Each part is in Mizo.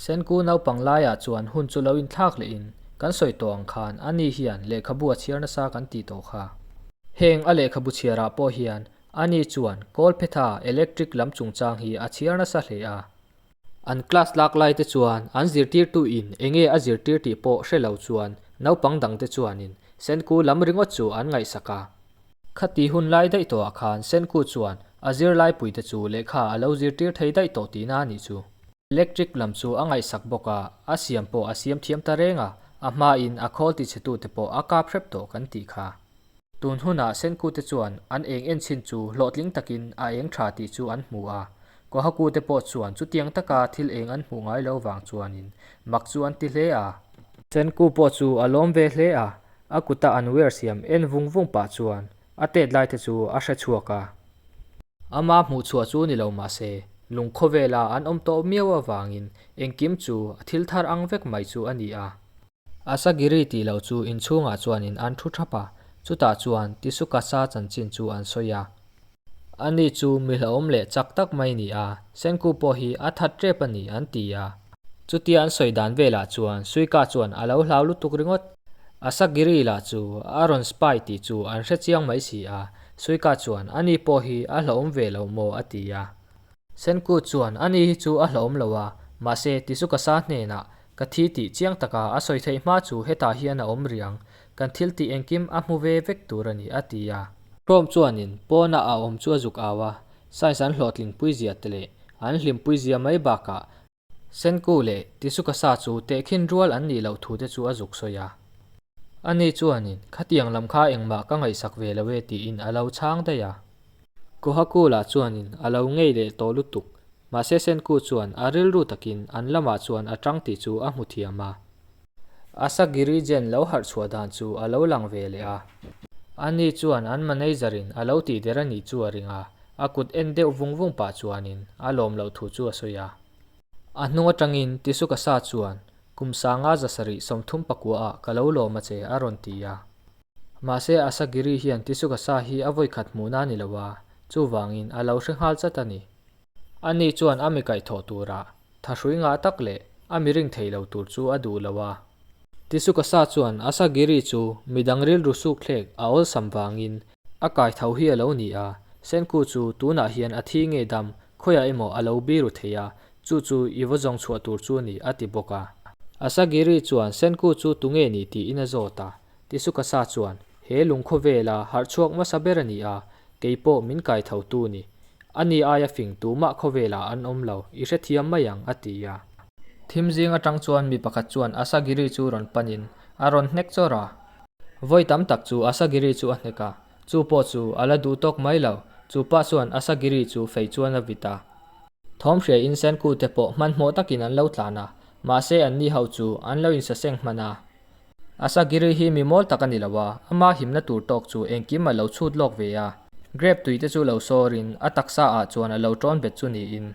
Senku naupang laiah chuan hun chu lo inthlak lehin kan sawi tawh ang khan ani hian lehkhabu a chhiar nasa kan tih tawh kha. Heng a lehkhabu chhiarah pawh hian ani chuan kawlphetha electric lam chungchang hi a chhiar nasa hle a. An class lak lai te chuan an zirtirtu in enge a zirtir tih pawh hre lo chuan naupang dang te chuanin Senku lam ringawt chu an ngaihsak a. Khati hun lai daih tawhah khan Senku chuan a zirlaipui te chu lehkha a lo zirtir thei daih tawh tihna a nih chu. Electric lam chu a ngaihsak bawk a, a siam pawh a siam thiam ta reng a, a hmain a khawl tichhetute pawh a kap hrep tawh kan tih kha. Tun hunah Senkute chuan an eng en chhin chu hlawhtling takin a eng tha tih chu an hmu a, Kohakute pawh chuan chutiang taka thil eng an hmuh ngai lo vang chuanin mak chu an ti hle a. Senku pawh chu a lawm ve hle a, a kuta an wear siam en vung vung pah chuan a tet laite chu a hre chhuak a. Ama hmuh chhuah chu ni lo mah se, lung khawvela an awm tawh miau avangin engkim chu a thil thar ang vek mai chu a ni a. Asagiri tih loh chu inchhungah chuanin an thu thap a, chutah chuan Tisukasa chanchin chu an sawi a. Ani chu mi hlauhawm leh chak tak mai ni a, Senku pawh hi a that tep a ni an ti a. Chutia an sawi dan velah chuan Suika chuan a lo hlau lutuk ringawt. Asagiri lah chu a rawn spy tih chu an hre chiang mai si a, Suika chuan ani pawh hi a hlauhawm ve lo maw a ti a. Senku chuan ani hi chu a hlauhawm lo a, mahse Tisukasa hnenah ka thi tih chiang taka a sawi theih hma chu hetah hian a awm riang, kan thil tih engkim a hmu ve vek tur a ni a ti a. Chrome chuanin pawna a awm chu a zuk au a, science an hlawhtling pui zia te leh an hlimpui zia mai bakah Senku leh Tisukasa chu tehkhin rual an nih loh thu te chu a zuk sawi a. Ani chuanin khatiang lam kha engmah ka ngaihsak ve lo e tiin a lo chhang daih a. Kohaku lah chuanin a lo ngei leh tawh lutuk. Mahse Senku chuan a rilru takin an lamah chuan a tang tih chu a hmu thiam a. Asagiri Jen lo harh chhuah dan chu a lo lang ve leh a. Ani chuan an manager in a lo tih der a nih chu a ring a, a kut en deuh vung vung pah chuanin a lawm loh thu chu a sawi a. A hnung atangin Tisukasa chuan kum sanga zasarih 34 ah ka lo lawm a che a rawn ti a. Mahse Asagiri hian Tisukasa hi a vawikhat hmuhna a ni lo a, chuvangin a lo hre nghal chat a ni. Ani chuan a mi kaihthawh turah thahrui ngah tak leh a mi ring thei lo tur chu a duh lo a. Tisukasa chuan Asagiri chu midang rilru suk thlek a awlsam vangin a kaitho hi a lo ni a, Senku chu tunah hian a thi nge dam khawiah emaw a lo biru thei a, chu chu i vaw zawng chhuah tur chu a ni a ti bawk a. Asagiri chuan Senku chu tunge ni tiin a zawt a, Tisukasa chuan, He lung khawvela harh chhuak hmasa ber a ni a, kei pawh min kai tho tu ni. Ani aia fing tumah khawvelah an awm lo, i hrethiam mai ang, a ti a. Thim zing atang chuan mi pakhat chuan Asagiri chu rawn panin a rawn hnek chawr a. Vawi tam tak chu Asagiri chu a hnek a, chu pawh chu a la duh tawk mai lo, chu pa chuan Asagiri chu fei chuan a vit a. Thawm hria in Senku te pawh hmanhmawh takin an lo tlan a, mahse anni ho chu an lo insaseng hman a. Asagiri hi mi mawl tak a ni lo a, ama himna tur tawk chu engkim a lo chhut lawk ve a. Grape tui te chu lo sawrin a taksa ah chuan a lo tawn bet chu niin.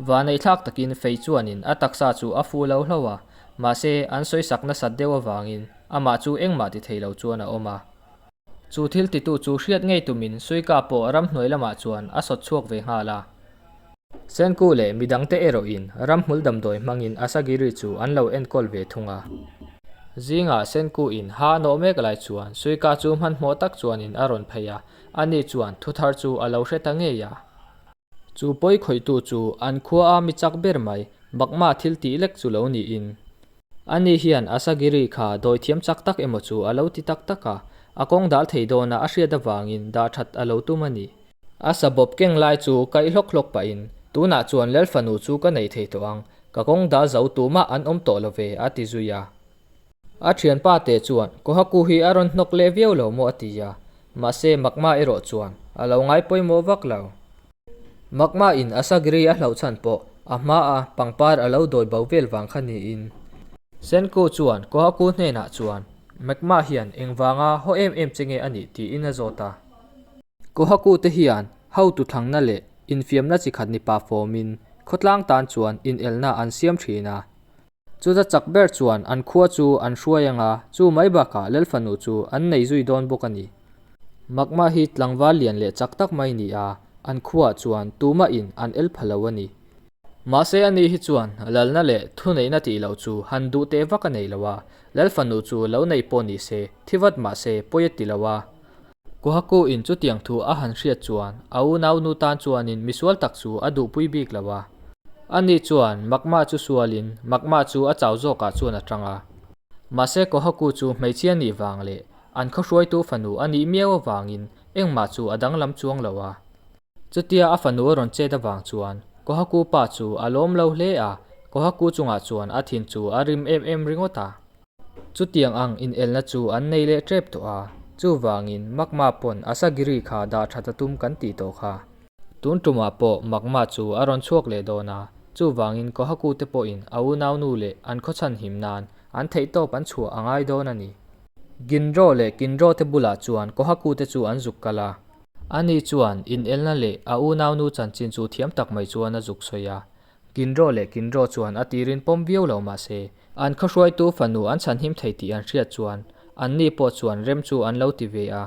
Vaneihthlak takin fei chuanin a taksa chu a fu lo hlo a, mahse an sawisak nasat deuh avangin amah chu engmah ti thei lo chuan a awm a. Chu thil titu chu hriat ngei tumin Suika pawh ramhnuai lamah chuan a sawt chhuak ve nghal a. Senku leh midangte erawhin ramhmul damdawi hmangin Asagiri chu an lo enkawl ve thung a. Zingah Senku in ha a nawh mek lai chuan Suika chu hmanhmawh tak chuanin a rawn phei a, ani chuan thuthar chu a lo hre ta ngei a. Chu pawi khawihtu chu an khua a mi chak ber mai, Magma thil tih lek chu lo niin. Ani hian Asagiri kha dawithiam chak tak emaw chu a lo ti tak tak a, a kawng dal thei dawna a hriat avangin dah that a lo tum a ni. A sabawp keng lai chu kaih hlawk hlawk pahin, Tunah chuan Lalfanu chu ka nei thei tawh ang, ka kawng dal zo tumah an awm tawh lo ve, a ti zui a. A thianpa te chuan Kohaku hi a rawn hnawk leh viau lo maw a ti a, mahse Magma erawh chuan a lo ngai pawimawh vak lo. Magma in Asagiri a hlauh chhan pawh a hma a pangpar a lo dawi bo vel vang kha niin. Senku chuan Kohaku hnenah chuan Magma hian engvanga haw em em che nge a nih tiin a zawt a. Kohaku te hian hotu thlangna leh infiamna chi khat ni pah fawmin khawtlang tan chuan inelna an siam thin a. Chuta chak ber chuan an khua chu an hruai ang a, chu mai bakah Lalfanu chu an nei zui dawn bawk a ni. Magma hi tlangval lian leh chak tak mai ni a, an khuaah chuan tumahin an el pha lo a ni. Mahse ani hi chuan lalna leh thuneihna tih loh chu han duh teh vak a nei lo a, lal fanu chu lo nei pawh ni se, thi vat mah se pawi a ti lo a. Kohaku in chutiang thu a han hriat chuan a unaunu tan chuanin misual tak chu a duhpui bik lo a. Ani chuan Magma chu sualin Magma chu a chau zawkah chuan a tang a. Mahse Kohaku chu hmeichhia nih vang leh an khawhruaitu fanu a nih miau avangin engmah chu a danglam chuang lo a. Chutia a fanu a rawn chet avang chuan Kohaku pa chu a lawm lo hle a, Kohaku chungah chuan a thin chu a rim em em ringawt a. Chutiang ang inelna chu an nei leh tep tawh a, chuvangin Magma pawn Asagiri kha dah that a tum kan tih tawh kha. Tun tumah pawh Magma chu a rawn chhuak leh dawn a, chuvangin Kohaku te pawhin a unaunu leh an khawchhan him nan an theihtawp an chhuah a ngai dawn a ni. Ginro leh Kinro te bulah chuan Kohaku te chu an zuk kal a. Ani chuan inelna leh a unaunu chanchin chu thiam tak mai chuan a zuk sawi a. Kinro leh Kinro chuan a tirin pawm viau lo mah se, an khawhruaitu fanu an chhanhim thei tih an hriat chuan anni pawh chuan rem chu an lo ti ve a.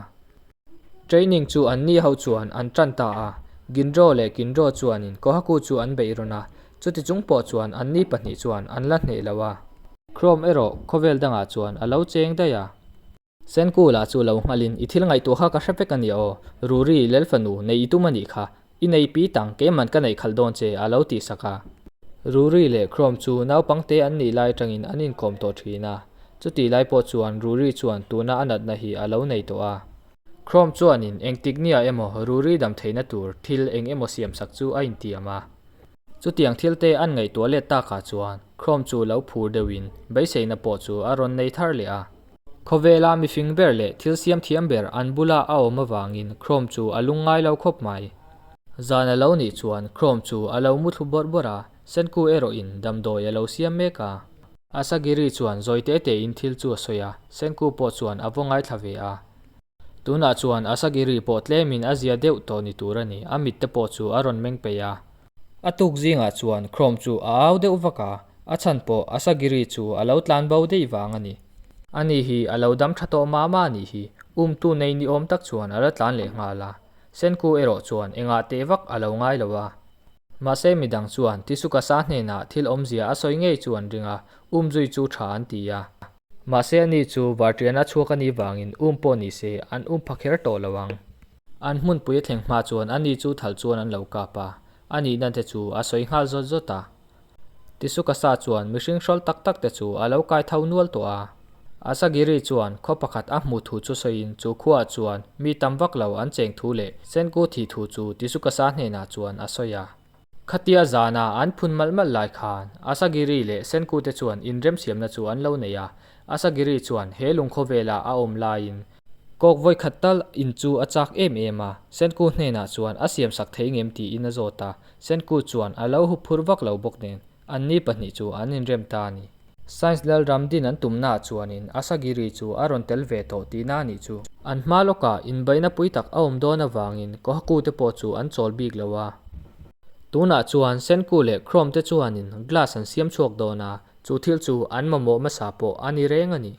Training chu anni ho chuan an tan ta a, Ginro leh Kinro chuanin Kohaku chu an beih rawn a, chuti chung pawh chuan anni pahnih chuan an la hneh lo a. Chrome erawh khawvel dangah chuan a lo cheng daih a. Senkula chu lo nghalin i thil ngaihtuah kha ka hre vek a nia aw, Ruri, Lelfanu, nei i tum a nih kha, i nei pi tang, keiman ka neih khalh dawn che, a lo tih sak a. Ruri leh Chrome chu naupangte an nih lai atangin an inkawm tawh thin a, chutih lai pawh chuan Ruri chuan tuna a natna hi a lo nei tawh a. Chrome chuanin engtik nia emaw Ruri dam theihna tur thil eng emaw siamsak chu a intiam a. Chutiang thilte an ngaihtuah let takah chuan Chrome chu lo phur deuhin beiseina pawh chu a rawn nei thar leh a. Khawvela mifing ber leh thil siam thiam ber an bula a awm avangin Chrome chu a lungngai lo khawp mai. Zan a lo nih chuan Chrome chu a lo mu thlu bawrh bawrh a, Senku erawhin damdawi a lo siam mek a. Asagiri chuan zawi te tein thil chu a sawi a, Senku pawh chuan a vaw ngaithla ve a. Tunah chuan Asagiri pawh tlemin a zia deuh tawh ni tur a ni, a mit te pawh chu a rawn meng peih a. A tuk zingah chuan Chrome chu a au deuh vak a, a chhan pawh Asagiri chu a lo tlan bo daih vang a ni. Ani hi a lo dam tha tawh mah mah a nih hi, umtu nei ni awm tak chuan a la tlan leh nghal a. Senku erawh chuan engah teh vak a lo ngai lo a. Mahse midang chuan Tisukasa hnenah thil awmzia a sawi ngei chu an ring a, umzui chu tha an ti a. Mahse ani chu Varṭiana chhuak a nih vangin um pawh ni se an um pha kher tawh lo ang. An hmunpui a thleng hma chuan ani chu thal chuan an lo kap a, a nihna te chu a sawi nghal zawt zawt a. Tisukasa chuan mihring hrawl tak tak te chu a lo kai tho nual tawh a. Asagiri chuan khaw pakhat a hmuh thu chu sawiin chu khuaah chuan mi tam vak lo an cheng thu leh Senku thih thu chu Tisukasa hnenah chuan a sawi a. Khatia zana an phun malh malh lai khan Asagiri leh Senku te chuan inremsiamna chu an lo nei a. Asagiri chuan he lungkhawvela a awm laiin kawk vawikhat tal in chu a chak em em a, Senku hnenah chuan a siamsak thei ngem tiin a zawt a, Senku chuan a lo huphur vak lo bawk nen anni pahnih chu an inrem ta a ni. Science Lalram din an tumnaah chuanin Asagiri chu a rawn tel ve tawh tihna a nih chu. An hma lawkah inbeihna pui tak a awm dawn avangin Kohaku te pawh chu an chawl bik lo a. Tunah chuan Senku leh Chrome te chuanin glass an siam chhuak dawn a, chu thil chu an mamawh hmasa pawh a ni reng a ni.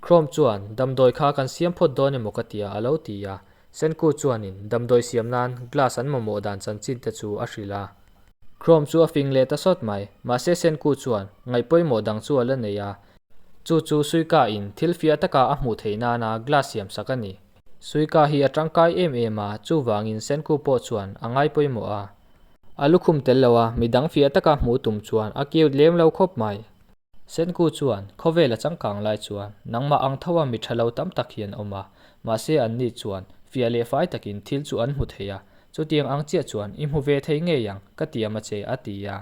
Chrome chuan damdawi kha kan siam phawt dawn emaw ka tia a lo ti a, Senku chuanin damdawi siam nan glass an mamawh dan chanchin te chu a hrilh a. Chrome chu a fing leh ta sawt mai, mahse Senku chuan ngaih pawimawh dang chu a la nei a, chu chu Suika in thil fiah taka a hmuh theih nana glass siam sak a ni. Suika hi a tangkai em em a, chuvangin Senku pawh chuan a ngai pawimawh a. A lukhum tel lo a, midang fiah taka hmuh tum chuan a cute lem lo khawp mai. Senku chuan, Khawvel a changkang lai chuan nangmah ang tho a mi tha lo tam tak hi an awm a, mahse anni chuan fiah leh fai takin thil chu an hmu thei a, chutiang ang chiah chuan i hmu ve thei ngei ang, ka tiam a che, a ti a.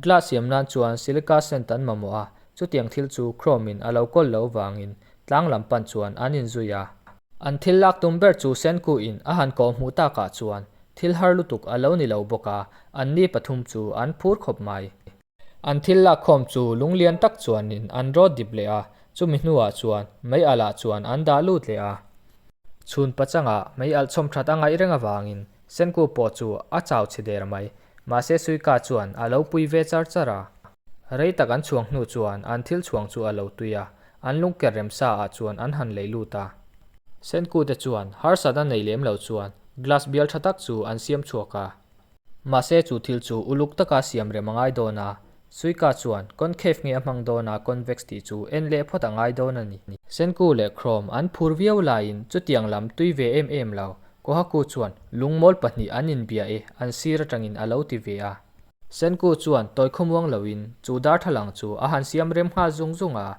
Glass siam nan chuan silica sand an mamawh a, chutiang thil chu Chrome in a lo kawl lo vangin tlang lam pan chuan an inzui a. An thil lak tum ber chu Senku in a han kawh hmuh takah chuan thil har lutuk a lo ni lo bawk a, anni pathum chu an phur khawp mai. An thil lakkhawm chu lunglian tak chuanin an rawt dip leh a, chumi hnuah chuan mei alh ah chuan an dah lut leh a. Chhun pachangah mei alh chhawm that a ngaih reng avangin Senku pawh chu a chau chhe der mai, mahse Suika chuan a lo pui ve char char a. Rei tak an chhuang hnu chuan an thil chhuang chu a lo tui a, an lungker remsa ah chuan an han lei lut a. Senku te chuan harsatna nei lem lo chuan glass bial tha tak chu an siam chhuak a. Mahse chu thil chu uluk taka siam rem a ngai dawn a, Suika chuan concave nge a hmang dawn a convex tih chu en leh phawt a ngai dawn a ni. Senku leh Chrome an phur viau laiin chutiang lam tui ve em em lo. Kohaku chuan lungmawl pahnih an inbia e an sir atangin a lo ti ve a. Senku chuan tawi khawmuang loin chu darthlalang chu a han siam rem nghal zung zung a.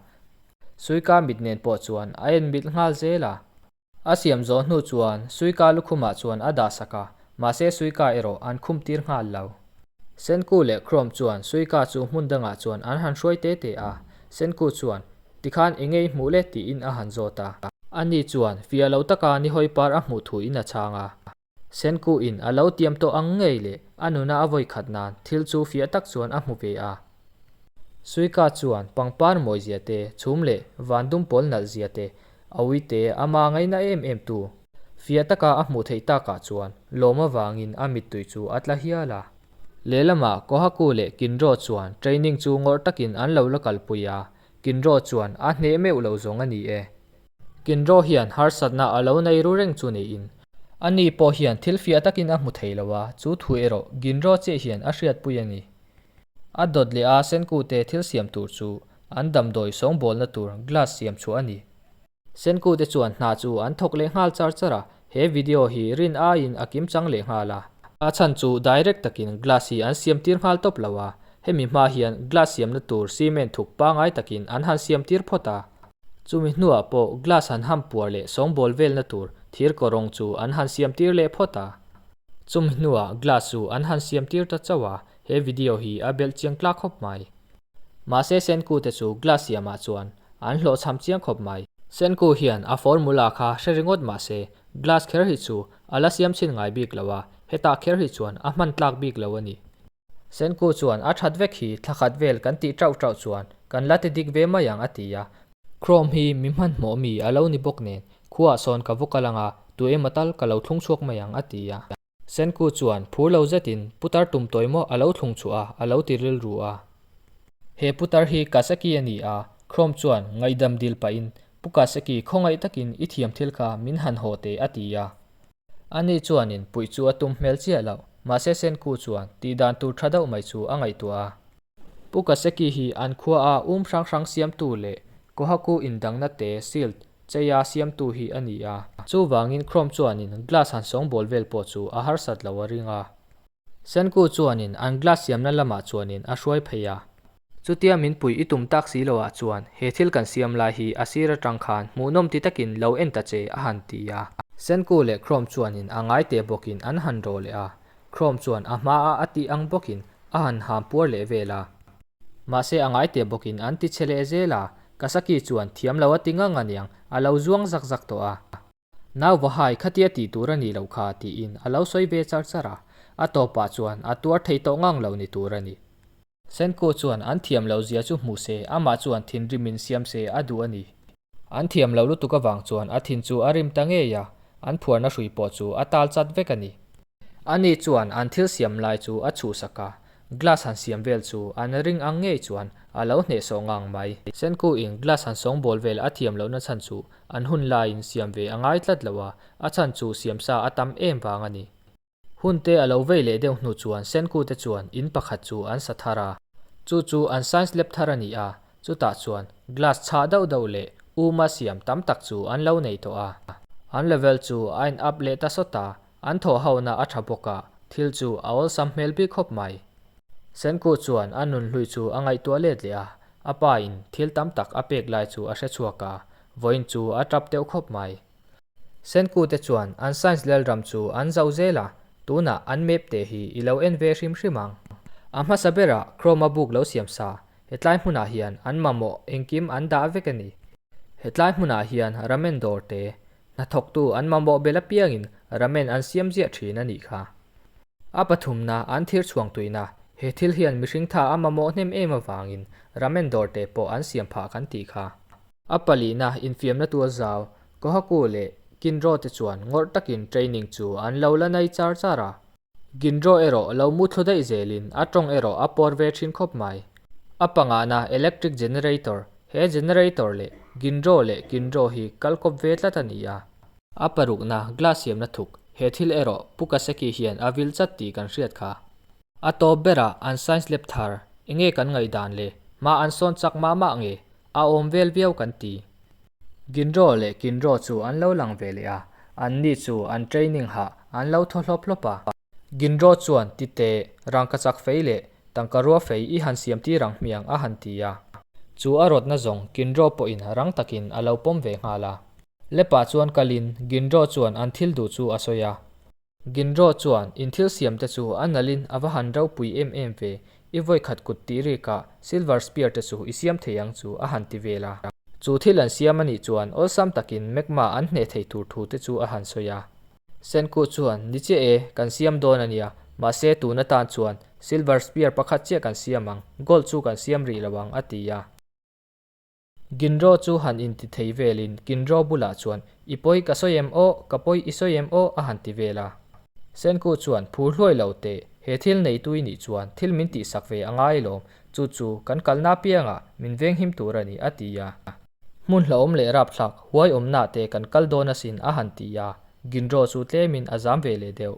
Suika mit nen pawh chuan a en mit nghal zel a. A siam zawh hnu chuan Suika lukhumah chuan a dah sak a, mahse Suika erawh an khum tir nghal lo. Senku leh Chrome chuan Suika chu hmun dangah chuan an han hruai te te a, Senku chuan, Tikhan eng nge i hmuh le? tiin a han zawt a. Ani chuan fiah lo taka nihawi par a hmuh thuin a chhang a. Senku in a lo tiam tawh ang ngei leh a nuna a vawi khat nan thil chu fiah tak chuan a hmu ve a. Suika chuan pangpar mawi zia te, chhum leh van dum pawl nalh zia te, a ui te ama ngaina em em tu fiah taka a hmuh theih takah chuan lawm avangin a mittui chu a tla hial a. Lehlamah Kohaku leh Kinro chuan training chu ngawrh takin an lo la kalpui a, Kinro chuan a hneh meuh lo zawng a ni e. Kinro hian harsatna a lo nei ru reng chu niin. Ani pawh hian thil fiah takin a hmu thei lo a, chu thu erawh Ginro chiah hian a hriatpui a ni. A dawt leh a Senkute thil siam tur chu an damdawi sawngbawlna tur glass siam chhuah a ni. Senkute chuan hna chu an thawk leh nghal char char a, he video hi rin aiin a kimchang leh nghal a. A chhan chu direct takin glass hi an siam tir nghal tawp lo a, hemi hma hian glass siamna tur cement thuk pangai takin an han siam tir phawt a. Chumi hnuah pawh glass han ham puar leh sawngbawl velna tur thir kaw rawng chu an han siam tir leh phawt a. Chumi hnuah glass chu an han siam tir ta chauh a, he video hi a belh chiang tlak khawp mai. Mahse Senku te chu glass siamah chuan an hlawhchham chiang khawp mai. Senku hian a formula kha hre ringawt mahse glass kher hi chu a la siam chhin ngai bik lo a, hetah kher hi chuan a hman tlak bik lo a ni. Senku chuan a that vek hi thla khat vel kan tih tauh tauh chuan kan la ti dik ve mai ang a ti a. Chrome hi mi hmanhmawh mi a lo ni bawk nen khuaah sawn ka va kal ang a, tu emaw tal ka lo thlung chhuak mai ang a ti a. Senku chuan phur lo zetin putar tum tawi maw a lo thlung chhuah a, a lo ti rilru a. He putar hi Kaseki a ni a, Chrome chuan ngaihdam dil pahin Pu Kaseki khawngaih takin i thiam thil kha min han haw teh a ti a. Ani chuanin puih chu a tum hmel chiah loh, mahse Senku chuan tih dan tur tha deuh mai chu a ngaihtuah a. Pu Kaseki hi an khua a um hrang hrang siamtu leh Kohaku indangna te silt cheia siamtu hi a ni a. Chuvangin Chrome chuanin glass han sawngbawl vel pawh chu a harsat lo a ring a. Senku chuanin an glass siamna lamah chuanin a hruai phei a. Chutia min pui i tum tak si loah chuan he thil kan siam lai hi a sir atang khan hmuhnawm ti takin lo en ta che a han ti a. Senku leh Chrome chuanin a ngai te bawkin an han rawh leh a. Chrome chuan a hmaa a tih ang bawkin a han ham puar leh vel a. Mahse a ngai te bawkin an ti che leh zel a. Kasaki chuan thiam lo a ti ngang aniang a lo zuang zak zak tawh a. Nau Vahai khatia tih tur a nih loh kha tiin a lo sawi ve char char a, a tawpah chuan a tuar thei tawh ngang lo ni tur a ni. Senko chuan an thiam lo zia chu hmu se, amah chuan thinrimin siam se a duh a ni. An thiam lo lutuk avang chuan a thin chu a rim ta ngei a, an phuarna hrui pawh chu a tal chat vek a ni. Ani chuan an thil siam lai chu a chhuhsak a, glass han siam vel chu an ring ang ngei chuan a lo hnehsawh ngang mai. Senku in glass han sawngbawl vel a thiam lohna chhan chu an hun laiin siam ve a ngai tlat lo a, a chhan chu siam sa a tam em vang a ni. Hun te a lo vei leh deuh hnu chuan Senku te chuan in pakhat chu an sa thar a. Chu chu an science lab thar a ni a, chutah chuan glass chhah deuh deuh leh uma siam tam tak chu an lo nei tawh a. An level chu a in up leh ta sawt a, An thawh hona a tha bawk a, thil chu a awlsam hmel bik khawp mai. Senku chuan a nunhlui chu a ngaihtuah let leh a, a pa in thil tam tak a pek lai chu a hre chhuak a, vawiin chu a tap deuh khawp mai. Senku te chuan an science lalram chu an zauh zel a, tunah an map te hi i lo en ve hrim hrim ang. A hmasa berah Chrome-a book lo siam sa, hetlai hmunah hian an mamawh engkim an dah vek a ni. Hetlai hmunah hian ramen dawr te, Hnathawktu an mamawh bel apiangin ramen an siam ziah thin a nih kha. A pathumna an thir chhuang tuina, he thil hian mihring tha a mamawh hnem em avangin ramen dawr te pawh an siam phah kan tih kha. A palihna infiamna tual zau, Kohaku leh Kinro te chuan ngawrh takin training chu an lo la nei char char a. Ginro erawh lo mu thlu daih zelin a tawng erawh a pawr ve thin khawp mai. A pangahna electric generator, he generator leh Ginro leh Kinro hi kal kawp ve tlat a ni a. A parukna glass siamna thuk, he thil erawh Pu Kaseki hian a vil chat tih kan hriat kha. A tawp berah an science lab thar, enge kan ngaihdan le, hma an sawn chak mah mah nge, a awm vel viau kan ti. Ginro leh Kinro chu an lo lang ve leh a, anni chu an training hah an lo thaw hlawp hlawp a. Ginro chuan ti teh, rangkachak fei leh tangka rua fei i han siam tir ang hmiang a han ti a. Chu a rawtna zawng Kinro pawhin rang takin a lo pawm ve nghal a. Lepa chuan kalin Ginro chuan an thil duh chu a sawi a. Ginro chuan in thil siam te chu a nalhin a va han ropui em em ve, i vawikhat kut tih rikah silver spear te chu i siam thei ang chu a han ti vel a. Chu thil an siam a nih chuan awlsam takin magma an hneh thei tur thu te chu a han sawi a. Senku chuan, Ni chiah e, kan siam dawn a nia, mahse tun atan chuan silver spear pakhat chiah kan siam ang, gold chu kan siam rih lo ang a ti a. Ginro chu han inti thei velin Ginro bulah chuan, I pawi ka sawi em aw, ka pawi i sawi em aw a han ti vel a. Senku chuan, Phur hluai lo teh, he thil neitu i nih chuan thil min tihsak ve a ngai lawm, chu chu kan kalna apiangah min venghim tur a ni a ti a. Hmun hlauhawm leh rapthlak huai awmnaah te kan kal dawn asin a han ti a, Ginro chu tlemin a zam ve leh deuh.